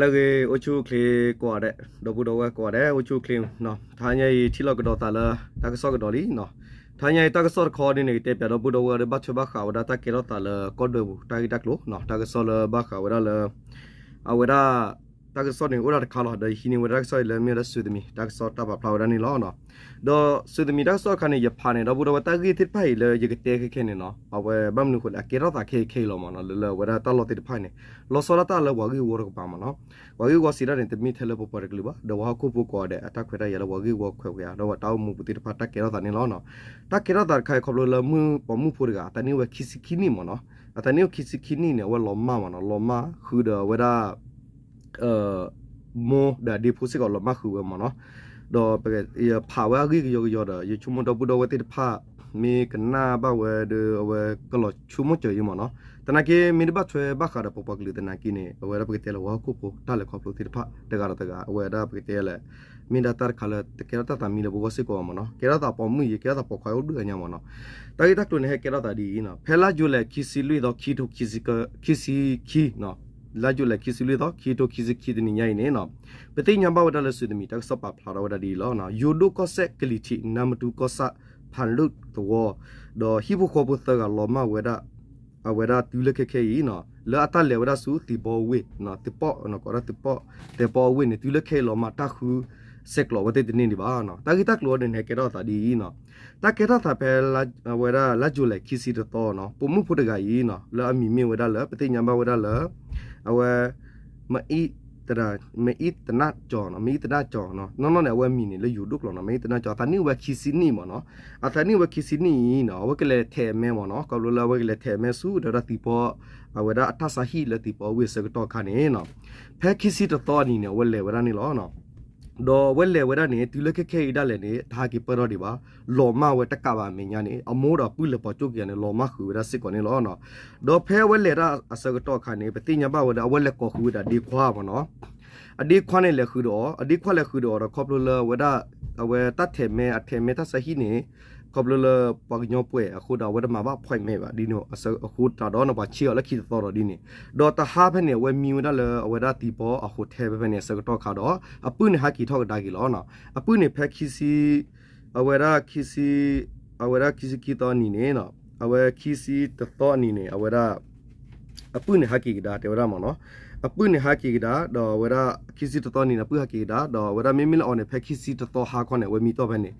လၢအဂ့ၤ အိၣ်ဆူၣ်အိၣ်ချ့ကိးဂၤဒဲး, ဒီပုၢ်ဒီဝဲၢ်ကိးဂၤဒဲး အိၣ်ဆူၣ်အိၣ်ချ့, တဟါညါအံၤ ထံၣ်လိာ်ကဒီးသးလၢ တၢ်ကစီၣ်ကဒီးလံ. တဟါညါအံၤ တၢ်ကစီၣ်တခီဒ်န့ၣ် ကတဲပၠးဒီပုၢ်ဒီဝဲၢ်ဒီး ဘၣ်ထွဲဘၣ်ဃးဝဲဒၣ်တၢ်ကဲထီၣ်သးလၢကီၢ်ဒွဲပူၤ တၢ်ဂ့ၢ်တၢ်ကျိၤ, တၢ်ကစီၣ်လၢဘၣ်ဃးဝဲဒၣ်လၢ အဝဲဒၣ် တၢ်ကစီၣ်န့ၣ်အိၣ်ဒၣ်တခါလီၤ. ဒီးယဟံးန့ၢ်ဝဲဒၣ်တၢ်ကစီၣ်အံၤလၢမ့ၢ်ဝဲဒၣ် စူသုမံ တၢ်ကစီၣ်တၢ်ပာ်ဖျါဝဲဒၣ်န့ၣ်လီၤ. ဒီးစူသုမံ တၢ်ကစီၣ်တခါန့ၣ် ယဖးန့ၣ် ဒီပုၢ်ဒီဝဲၢ် တၢ်ဂ့ၢ်သ့ၣ်တဖၣ်အံၤလၢယကတဲခဲခဲန့ၣ်နီၤ, အဝဲဘၣ်မနုၤအဃိလဲၣ် အကဲထီၣ်သးခဲအံၤခဲအံၤလီၤမ့ၢ်နီၤ, လၢလၢအဝဲဒၣ်တၢ်လီၢ်သ့ၣ်တဖၣ်န့ၣ် လီၤဆီဒၣ်တၢ်လၢပှၤဂ့ၢ်ဝီတကပၤမ့ၢ်နီၤ. ပှၤဂ့ၢ်ဝီစံးဒၣ်န့ၣ် တမ့ၢ်ထဲလၢပပှၤတကလုာ်ဘၣ်, ဒီးပှၤဟီၣ်ခိၣ်ဖိကိးဂၤဒဲး အတၢ်ခွဲးတၢ်ယာ်လၢပှၤဂ့ၢ်ဝီခွဲးဝဲဧါ, ဒီးပှၤတၢ်အိၣ်မူပူၤသ့ၣ်တဖၣ် တၢ်ကဲထီၣ်သးန့ၣ်လီၤ. တၢ်ကဲထီၣ်သးတခါအံၤ ခီဖျိလၢမုၢ်ပိာ်မုၣ်ဖိတဂၤ အသးနံၣ်အိၣ်ဝဲခံဆံခံနံၣ်မ့ၢ်နီၤ, အသးနံၣ်အိၣ်ခံဆံခံနံၣ်န့ၣ် အဝဲလီၤမၢ်မ့ၢ်နီၤ, လီၤမၢ်ဃုာ်ဒီးအဝဲဒၣ် မိၢ်ဒီးအဒ့ဖိစ့ၢ်ကီးလီၤမၢ်ဃုာ်ဝဲမ့ၢ်နီၤ. ဒီးယဖးဝဲအဂ့ၢ်ကယီကယီဒီး ယဆိကမိၣ်ဒီပုၢ်ဒီဝဲၢ်သ့ၣ်တဖၣ် မ့ၢ်ကနၣ်ဘၣ်ဝဲဒီး အဝဲကလီၤဆိကမိၣ်စၢၤအံၤမ့ၢ်နီၤ. သနာ်က့ မ့ၢ်တဘၣ်ထွဲဘၣ်ဃးဒီးပပှၤကလုာ်သနာ်က့န့ၣ် အဝဲဒၣ်ပကတဲလၢပှၤဟီၣ်ခိၣ်ဖိတၢ်လဲၤခီဖျိသ့ၣ်တဖၣ် တဂၤဒီးတဂၤ အဝဲဒၣ်ပကတဲလၢ မ့ၢ်ဒၣ်တၢ်တခါလၢတကဲထီၣ်တၢ်သးမံလၢပဂီၢ်စ့ၢ်ကီးမ့ၢ်နီၤ, ကဲထီၣ်သးပိာ်မုၣ်အံၤ ကဲထီၣ်သးပိာ်ခွါအိၣ်ဒုးအညါမ့ၢ်နီၤ. တၢ်ဂ့ၢ်တၢ်ကျိၤန့ၣ် ဟဲကဲထီၣ်သးဒ်အံၤနီၤ, ဖဲလါယူၤလံခံဆံလွံၢ်သီ ခံထိခံဆံခံ, လါယူၤလံခံဆံလွံၢ်သီ ခံထိခံဆံခံတနံၤညါအံၤန့ၣ်နီၤ, ပသ့ၣ်ညါဘၣ်ဝဲဒၣ်လၢ စူသုမံ တၢ်ကစီၣ်ပာ်ဖျါထီၣ်ဝဲဒၣ်ဒ်အံၤလီၤ. ယိၤဒိၣ်ကီၢ်စဲၣ် ကလံၤထံး နါမတူၢ်ကီၢ်ဆၣ် ဖၣ်လုၣ်သဝီ ဒီးဟံၣ်ဖိဃီဖိသၢဂၤလီၤမၢ်ဝဲဒၣ် အဝဲဒၣ်တုၤလၢခဲခဲအံၤနီၤ, လၢအတၢ်လဲၤဝဲဒၣ်ဆူသံၣ်ဘီဝ့ၢ်, သံၣ်ပီၣ်, ကိးဒၣ်သံၣ်ပီၣ်, သံၣ်ပီၣ်အဝ့ၢ်န့ၣ် တုၤလၢခဲအံၤလီၤမၢ် တၢ်ဃုဆဲးကျိးဝဲသ့ၣ်တန့ၢ်ဒံးဘၣ်နီၤ. တၢ်ဂ့ၢ်တၢ်ကျိၤအံၤန့ၣ် ဟဲကဲထီၣ်သးဒ်အံၤနီၤ, တၢ်ကဲထီၣ်သးဖဲ အဝဲဒၣ်လါယူၤလံခံဆံတသီနီၤ, ပိာ်မုၣ်ဖိတဂၤအံၤနီၤ လၢအမံၤမ့ၢ်ဝဲဒၣ်လၢ ပသ့ၣ်ညါဘၣ်ဝဲဒၣ်လၢ အဝဲ မအံသနၣ်ကၠီၤ, မအံသနၣ်ကၠီၤနီၤ, နီၢ်နီၢ်န့ၣ် အဝဲမံၤန့ၣ်လၢယိၤဒိၣ်ကျိာ်နီၤ, မအံသနၣ်ကၠီၤ အသးနံၣ်ဝဲခံဆံနံၣ်မ့ၢ်နီၤ. အသးနံၣ်ဝဲခံဆံနံၣ်အံၤနီၤ အဝဲကလဲၤထဲးမဲမ့ၢ်နီၤ, ခီဖျိလၢအဝဲကလဲၤထဲးမဲဆူဒီးတၢ်သံၣ်ပီၣ် အဝဲဒၣ်အတၢ်ဆါဟံၣ်လၢသံၣ်ပီၣ်အဝ့ၢ်အဆၢကတီၢ်အခါန့ၣ်နီၤ, ဖဲခံဆံတသီအနံၤန့ၣ် အဝဲလဲၤဝဲဒၣ်န့ၣ်လီၤ. ဒီးအဝဲလဲၤဝဲဒၣ်န့ၣ် တုၤလၢခဲခဲအံၤဒၣ်လဲာ်န့ၣ် တဟဲက့ၤပၢၢ်ထီၣ်ဒံးဘၣ်, လီၤမၢ်ဝဲတကးဘၣ်အမဲာ်ညါန့ၣ် အမိၢ်ဒီးအပုၢ်လဲၤပိာ်ကၠိၣ်က့ၤအီၤန့ၣ် လီၤမၢ်ဃုာ်ဝဲဒၣ်စ့ၢ်ကီးန့ၣ်လီၤ. ဒီးဖဲအဝဲလဲၤတၢ်အဆၢကတီၢ်အခါန့ၣ် ပသ့ၣ်ညါဘၣ်ဝဲဒၣ် အဝဲလဲၤကိးဃုာ်ဝဲဒၣ်ဒ့ခွါမ့ၢ်နီၤ, အဒ့ခွါန့ၣ်လဲၤဃုာ်ဒီးအီၤ, အဒ့ခွါလဲၤဃုာ်ဒီးအီၤဒီး ခီဖျိလၢအဝဲဒၣ် အဝဲတၢ်ထဲးမဲ အထဲးမဲတၢ်ဆါဟံၣ်န့ၣ် ခီဖျိလၢပှၤကညီပှဲၤအဃိဒီး အဝဲတမၤဘၣ် appointment ဘၣ်ဒ်န့ၣ်အဃိသတးဒီး ပှၤဆ့ၣ်အီၤလၢခံတသီဒီးဒ်န့ၣ်, ဒီးတဟါဖဲန့ၣ် အဝဲမံဝဲဒၣ်လၢအဝဲဒၣ်သံၣ်ပီၣ်အ hotel ဖဲဖဲန့ၣ် အဆၢကတီၢ်အခါဒီး အပုၢ်န့ၣ်ဟဲက့ၤထီၣ်ကဒါက့ၤလီၤ. အပုၢ်န့ၣ်ဖဲခံဆံ အဝဲဒၣ်ခံဆံ အဝဲဒၣ်ခံဆံခံသီအနံၤန့ၣ် အဝဲခံဆံတသီအနံၤန့ၣ် အဝဲဒၣ် အပုၢ်န့ၣ်ဟဲက့ၤကဒါ တဲဝဲဒၣ်မ့ၢ်နီၤ, အပုၢ်န့ၣ်ဟဲက့ၤကဒါ ဒီးအဝဲဒၣ်ခံဆံတသီအနံၤန့ၣ် အပုၢ်ဟဲက့ၤကဒါ ဒီးအဝဲဒၣ်မ့မ့ၢ်လၢအီၤန့ၣ် ဖဲခံဆံတသီဟါခီန့ၣ် အဝဲမံတီၢ်ဖဲန့ၣ်,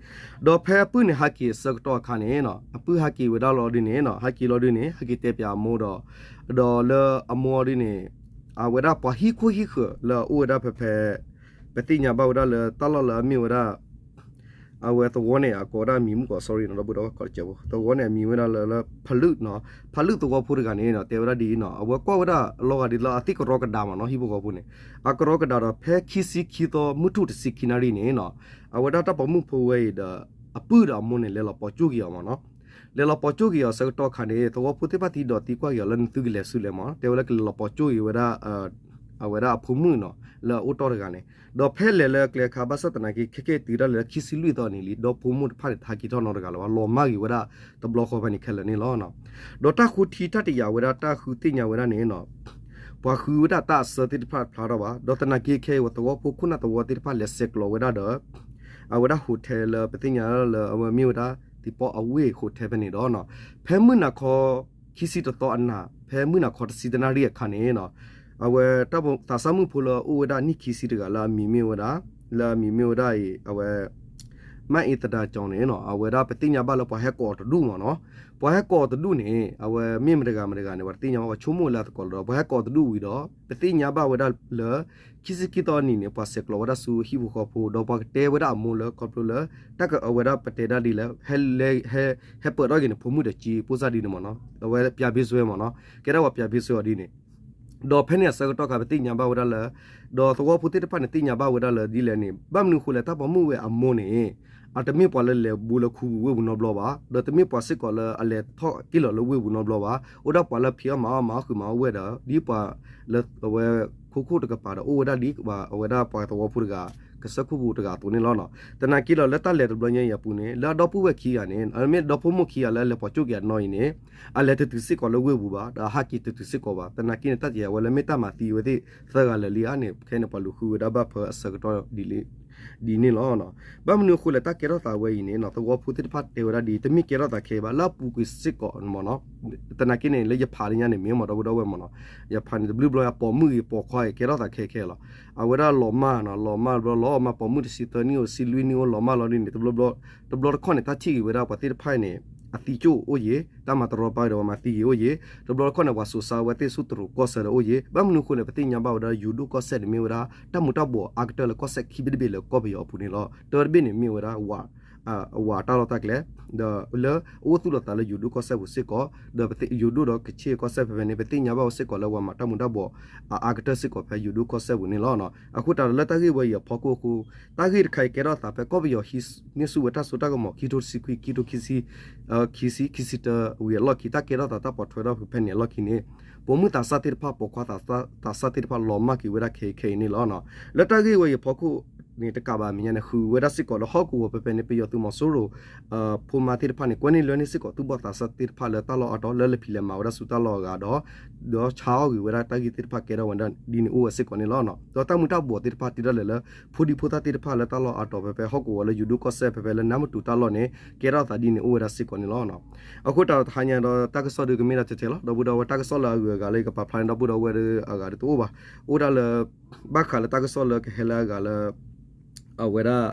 ဒီးဖဲအပုၢ်န့ၣ်ဟဲက့ၤအဆၢကတီၢ်အခါန့ၣ် အပုၢ်ဟဲက့ၤဝဲဒၣ်လီၤဒ်န့ၣ် ဟဲက့ၤလီၤဒ်န့ၣ် ဟဲက့ၤတဲပၠးအမိၢ်ဒီး ဒီးလၢအမိၢ်ဒ်န့ၣ် အဝဲဒၣ်ပှၤဟံၣ်ခိၣ်ဟံၣ်ဃၢၤလၢအအိၣ်ဝဲဒၣ်ဖဲဖဲ ပသ့ၣ်ညါဘၣ်ဝဲဒၣ်လၢတၢ်လီၢ်လၢအမ့ၢ်ဝဲဒၣ် အဝဲသဝီန့ၣ် အကိးဝဲဒၣ်မံၤမုၣ်ကီး sorry နီၤ ဒီပုၢ်ဒီဝဲၢ်ကိးတကဲးဖိ သဝီန့ၣ် အမံၤဝဲဒၣ်လၢ လၢ ဖၣ်လုၣ်နီၤ, ဖၣ်လုၣ်သဝီဖိတဂၤန့ၣ်နီၤ တဲဝဲဒၣ်ဒ်အံၤနီၤ အဝဲကွၢ်ဝဲဒၣ်အလီၤဂာ်ဒ်လၢအသ့ၣ်ကရီကဒါမ့ၢ်နီၤ ဟံၣ်ဖိဃီဖိန့ၣ် အကရီကဒါဒီး ဖဲခံဆံခံသီ မုၢ်ထူၣ်တဆံခံနၣ်ရံၣ်န့ၣ်နီၤ အဝဲဒၣ်တၢ်ပိာ်မုၣ်ဖိဝဲအံၤဒီး အပုၢ်ဒီးအမိၢ်န့ၣ် လဲၤလီၤပိာ်ကၠိၣ်က့ၤအီၤမ့ၢ်နီၤ လဲၤလီၤပိာ်ကၠိၣ်က့ၤအီၤအဆၢကတီၢ်ခါန့ၣ် သဝီဖိသ့ၣ်တဖၣ်သံဒီးသံကွၢ်က့ၤအီၤလၢနသုကလဲၤဆူလဲၣ်မ့ၢ် တဲဝဲလၢကလဲၤလီၤပိာ်ကၠိၣ်က့ၤဝဲဒၣ် အဝဲဒၣ်အဖိမုၣ်နီၤ လၢအအိၣ်တီၢ်တဂၤန့ၣ် ဒီးဖဲလဲၤလၢကျဲအခါ ဘၣ်ဆၣ်သနာ်က့ ခဲကဲတုၤဒၣ်လဲာ်လၢခံဆံလွံၢ်သီန့ၣ်လံ ဒီဖိမိၢ်တဖၣ်န့ၣ် တဟဲက့ၤထီၣ်နီတဂၤလၢၤဘၣ် လီၤမၢ်က့ၤဝဲဒၣ်တဘျီဃီဖဲန့ၣ်ခဲလၢာ်န့ၣ်လီၤ. ဒီးတၢ်ဃိထံတၢ်တယာ်ဝဲဒၣ်တၢ်ဃုသ့ၣ်ညါဝဲဒၣ်န့ၣ်နီၤ ပှၤဃုဝဲဒၣ်တၢ်အစၢသ့ၣ်တဖၣ်တဖျါထီၣ်ဘၣ် ဒီးသနာ်က့ခဲအံၤဝဲသဝီဖိခိၣ်နၢ်သဝီသ့ၣ်တဖၣ်လဲၤဆဲးကျိးဝဲဒၣ်ဒီး အဝဲဒၣ် hotel လၢပသ့ၣ်ညါလၢအဝဲမ့ၢ်ဝဲဒၣ် သံၣ်ပီၣ်အဝ့ၢ် hotel ဖဲန့ၣ်ဒီး ဖဲမုၢ်နၤခီ ခံဆံတသီအနၤ ဖဲမုၢ်နၤခီတဆံတနၣ်ရံၣ်အခါန့ၣ်နီၤ အဝဲတၢ် သးစၢ်မုၣ်ဖိလၢအအိၣ်ဝဲဒၣ်နံၣ်ခံဆံတဂၤလၢအမံၤမ့ၢ်ဝဲဒၣ် လၢအမံၤမ့ၢ်ဝဲဒၣ်အံၤ အဝဲ မၢ်အ့သဒၤကၠီၤန့ၣ်နီၤ အဝဲဒၣ်ပသ့ၣ်ညါဘၣ်လၢပှၤဟဲကိးအီၤတဒူၣ်မ့ၢ်နီၤ ပှၤဟဲကိးအီၤတဒူၣ်န့ၣ် အဝဲမ့ၢ်မတဂၤမတဂၤန့ၣ် ပှၤတသ့ၣ်ညါဘၣ် ပှၤဆိကမိၣ်လၢအသကိးလီၤဒီး ပှၤဟဲကိးအီၤတဒူၣ်ဝံၤဒီး ပသ့ၣ်ညါဘၣ်ဝဲဒၣ်လၢ ခံဆံခံသီအနံၤန့ၣ် ပှၤဆဲးကျိးဝဲဒၣ်ဆူဟံၣ်ဖိဃီဖိ ဒီးပှၤကတဲဝဲဒၣ်အမိၢ်လၢခီဖျိလၢ တၢ်ကအဝဲဒၣ်ပတဲဒၣ်ဒ်လဲၣ် ဟဲ ဟဲပၢၢ်ထီၣ်က့ၤန့ၣ် ဖိမုၣ်ဒီးကၠံ ပိၢ်စၢ်ဒ်န့ၣ်မ့ၢ်နီၤ အဝဲပၠးဘ့စွဲမ့ၢ်နီၤ ကဲဒၣ်ပှၤပၠးဘ့စွဲအီၤဒ်န့ၣ် ဒီးဖဲန့ၣ်အဆၢကတီၢ်ခါ ပသ့ၣ်ညါဘၣ်ဝဲဒၣ်လၢ ဒီးသဝီဖိသ့ၣ်တဖၣ်န့ၣ် သ့ၣ်ညါဘၣ်ဝဲဒၣ်လၢဒ်လဲၣ်န့ၣ် ဘၣ်မနုၤအဃိလဲၣ် တၢ်ပိာ်မုၣ်ဝဲအမိၢ်န့ၣ် အတမ့ၢ်ပှၤလၢလဲၤဘူးလၢခူပူၤဝ့ၢ်ပူၤနီတဘျီဘၣ် ဒီးတမ့ၢ်ပှၤစ့ၢ်ကီးလၢအလဲၤထီၣ်က့ၢ်လီၤလၢဝ့ၢ်ပူၤနီတဘျီဘၣ် အိၣ်ဒၣ်ပှၤလၢဖံးအီၣ်မၤအီၣ်မၤအီၣ်ဃုာ်မၤအီၣ်ဝဲဒီး ဒ်ပှၤလၢအဝဲခိခိၣ်တကပၤဒီး အိၣ်ဝဲဒၣ်ဒ်အဝဲဒၣ်ပှၤသဝီဖိတဂၤ ကစၢၢ်ခိၣ်ပူၤတဂၤအသိးန့ၣ်လီၤ. သနာ်က့ဒီး လၢတၢ်လဲၤတဘျီညါအံၤအပူၤန့ၣ် လၢအဒီပုၢ်ဝဲၢ်ခံဂၤန့ၣ် မ့ၢ်ဒီဖိမိၢ်ခံဂၤလၢအလဲၤပိာ်ကၠိၣ်က့ၤအနီၢ်အံၤန့ၣ် အလဲၤတတုၤစ့ၢ်ကီးလၢဝ့ၢ်ပူၤဘၣ် ဒီးအဟးက့ၤတတုၤစ့ၢ်ကီးဘၣ်. သနာ်က့န့ၣ် တၢ်တယၤဝဲလၢမ့ၢ်တၢ်မၤသံဝဲသ့ၣ်သၢဂၤလၢာ်လံဧါန့ၣ် ခဲအံၤန့ၣ် ပှၤလူၤဃုဝဲဒၣ်ဘၣ်ဖၢအဆၢကတီၢ်ဒ်န့ၣ်လီၤ. ဘၣ်မနုၤအဃိလဲၣ် တၢ်ကဲထီၣ်သးဝဲအံၤန့ၣ် သဝီဖိသ့ၣ်တဖၣ်တဲဝဲဒၣ်ဒ်အံၤ တမ့ၢ်ကဲထီၣ်သးခဲအံၤဘၣ် လၢအပူၤကွံာ်စ့ၢ်ကီးမ့ၢ်နီၤ. သနာ်က့န့ၣ် လၢယဖးလၢညါန့ၣ် မ့ၢ်မ့ၢ်ဒီပုၢ်ဒီဝဲၢ်မ့ၢ်နီၤ ယဖးန့ၣ် တဘျုးဘျီယပိာ်မုၣ်ဂ့ၤ ပိာ်ခွါဂ့ၤ ကဲထီၣ်သးခဲခဲလီၤ. အဝဲဒၣ်လီၤမၢ်နီၤ လီၤမၢ်တဘျီ လီၤမၢ် ပိာ်မုၣ်တဆံသၢနံၣ်အိၣ် ဆံလွံၢ်နံၣ်အိၣ် လီၤမၢ်လီၤဒ်န့ၣ် တဘျီဘျီ တဘျီတခီၣ်န့ၣ် တၢ်ထံၣ်ဂ့ၤဝဲဒၣ်ပှၤသ့ၣ်တဖၣ်အံၤန့ၣ် အသံကၠိၣ်အိၣ်ယံၤ တၢ်မၤတရီတပါဒီးပှၤမၤသံဂ့ၤအိၣ်ယံၤ တဘျီတခီၣ်န့ၣ်ပှၤစိာ်စါဝဲသ့ၣ်ဆူတရူးကီၢ်စဲၣ်ဒီးအိၣ်ယံၤ ဘၣ်မနုၤအဃိလဲၣ် ပသ့ၣ်ညါဘၣ်ဝဲဒၣ် ယိၤဒိၣ်ကီၢ်စဲၣ်န့ၣ်မ့ၢ်ဝဲဒၣ် တၢ်မူၤတၢ်ဘှီးအါကတၢၢ်လၢကီၢ်စဲၣ်ခံဘ့ၣ်တဘ့ၣ်လၢကီၢ်ပယီၤအပူၤန့ၣ်လီၤ. တၢတဘ့ၣ်န့ၣ်မ့ၢ်ဝဲဒၣ် အဝၤတၢ်လီၢ်တၢ်ကျဲ ဒီးလၢအအိၣ်သူၣ်လီၤသးလၢယိၤဒိၣ်ကီၢ်စဲၣ်ပူၤစ့ၢ်ကီး ဒီးယိၤဒိၣ်ဒီးကခ့ၣ်ကီၢ်စဲၣ်ဖဲဖဲန့ၣ် ပသ့ၣ်ညါဘၣ်ဝဲစ့ၢ်ကီးလၢပှၤမၤတၢ်မူၤတၢ်ဘှီးအအါကတၢၢ်စ့ၢ်ကီးဖဲယိၤဒိၣ်ကီၢ်စဲၣ်ပူၤန့ၣ်လီၤ. အဃိတၢ်ဒီးလၢတၢ်ဂ့ၢ်ဝဲအံၤအဖီခိၣ်အဃိ တၢ်ဂ့ၢ်တခါအံၤကဲထီၣ်သးဖဲကီၢ်ပယီၤဟံးန့ၢ်ဆူၣ်ဝဲတၢ်စိတၢ်ကမီၤ ခံထိတဆံခွံ ခံထိခံဆံ ခံဆံ ခံဆံတၢဝံၤအလီၢ်ခံ တၢ်ကဲထီၣ်သးတၢ်ပိာ်ထွဲထီၣ်ဖဲန့ၣ်အလီၢ်ခံန့ၣ် ပိာ်မုၣ်သးစၢ်သ့ၣ်တဖၣ် ပိာ်ခွါသးစၢ်သ့ၣ်တဖၣ် လီၤမၢ်က့ၤဝဲဒၣ်ခဲအံၤခဲအံၤန့ၣ်လီၤ. လၢတၢ်ဂ့ၢ်ဝဲအံၤအဖီခိၣ်န့ၣ် တကးဘၣ်အမဲာ်ညါန့ၣ် ဃုဝဲဒၣ်စ့ၢ်ကီးလၢဟီၣ်ကဝီၤဖဲဖဲန့ၣ် ပယီၤသုးမီၤစိရိၤ ဖိမါသ့ၣ်တဖၣ်န့ၣ် ကွဲန့ၢ်လွဲန့ၢ်စ့ၢ်ကီးသူၣ်ဘီၣ်သးစၢ်သ့ၣ်တဖၣ်လၢတၢ်လီၢ်အါတီၤ လၢလဲၤဖံးလဲၤမၤဝဲဒၣ်ဆူတၢ်လီၢ်အဂၤဒီး ဒီးဆါအီၣ်ဂ့ၤဝဲဒၣ်တၢ်ဂ့ၢ်သ့ၣ်တဖၣ်ကဲထီၣ်ဝဲဒၣ်ဒ်န့ၣ်အိၣ်ဝဲစ့ၢ်ကီးန့ၣ်လီၤ. ဒီးတၢ်မူၤတၢ်ဘှီးသ့ၣ်တဖၣ်တုၤဒၣ်လဲာ်လၢ ဖိဒံဖိသၣ်သ့ၣ်တဖၣ်လၢတၢ်လီၢ်အါတီၤဖဲဖဲဟီၣ်ကဝီၤလၢယိၤဒိၣ်ကီၢ်စဲၣ်ဖဲဖဲလၢနါမတူၤတၢ်လီၢ်န့ၣ် ကဲထီၣ်သးဒ်န့ၣ်အိၣ်ဝဲဒၣ်စ့ၢ်ကီးန့ၣ်လီၤ. အဃိတၢ်ဒီးတဟါညါဒီးတၢ်ကစီၣ်ဒုးကမ့ၢ်ဒၣ်ထဲထဲလီၤ. ဒီပုၢ်ဒီဝဲၢ်တၢ်ကစီၣ်လၢအဂုၤအဂၤလၢယကပာ်ဖျါန့ၣ် ဒီပုၢ်ဒီဝဲၢ်အဂၤဒုးတအိၣ်ဘၣ်. အိၣ်ဒၣ်လၢ ဘၣ်ဃးလၢတၢ်ကစီၣ်လၢကဟဲလၢအဂၤလၢ အဝဲဒၣ်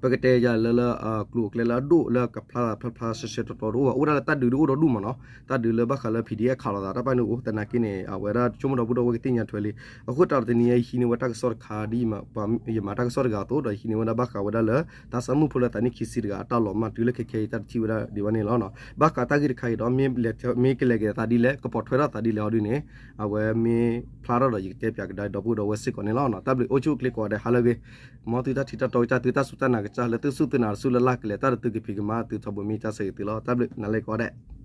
ပကတဲယၤလၢလၢ ကျိၤအကျဲလၢအဒိၣ်လၢကဖျါသးဖျါဖျါရှဲရှဲတီတီတအိၣ်ဘၣ်. အိၣ်ဒၣ်လၢတၢ်ဒုးဒုးအိၣ်ဒီးဒူၣ်မ့ၢ်နီၤ. တၢ်ဒုးလၢဘၣ်ဃးလၢ PDF ခးလိာ်သးတၢ်ပာ်န့ၣ်အိၣ် သနာ်က့န့ၣ် အဝဲဒၣ်ဆိကမိၣ်ဒီပုၢ်ဒီဝဲၢ်ကသ့ၣ်ညါထွဲလံ. အဃိတၢ်ဒီးတနံၤအံၤယဟံးန့ၢ်ဝဲတၢ်ကစီၣ်တခါဒ် ယမၤတၢ်ကစီၣ်တဂၤအသိး ဒီးယဟံးန့ၢ်ဝဲဒၣ်ဘၣ်ဃးဝဲဒၣ်လၢ သးစၢ်မုၣ်ဖိလၢသးနံၣ်ခံဆံတဂၤအတၢ်လီၤမၢ်တုၤလၢခဲခဲအံၤတၢ်တထံၣ်ဝဲဒၣ်ဒံးဘၣ်န့ၣ်လီၤ. ဘၣ်ဃးတၢ်ဂ့ၢ်တခါအံၤဒီး မ့ၢ်ကလဲၤကဲထီၣ်သးဒ်လဲၣ် ကပိာ်ထွဲထီၣ်သးဒ်လဲၣ်အီၤဒ်န့ၣ် အဝဲမ့ၢ်ဖျါထီၣ်ဒီးယကတဲပၠးကဒါဒီပုၢ်ဒီဝဲၢ်စ့ၢ်ကီးန့ၣ်လီၤ. တၢ်ဘျုးအိၣ်ဆူၣ်အိၣ်ချ့ကိးဂၤဒဲး ဟါလၢအဂ့ၤ မ်သုတၢ်ထံၣ်တၢ်တီကစၢ် သုတၢ်စူၢ်တၢ်နာ်ကစၢ် လၢသုစူၢ်သုနာ်တစူၢ်လၢ်လၢ်ကလဲာ် တၢ်ဒီးသုကဖံးကမၤ သုထီဘိမ့ၢ်ကစၢ်ဆိၣ်ဂ့ၤသုလီၤ. တၢ်ဘျုးနၤလၢကိးဂၤဒဲး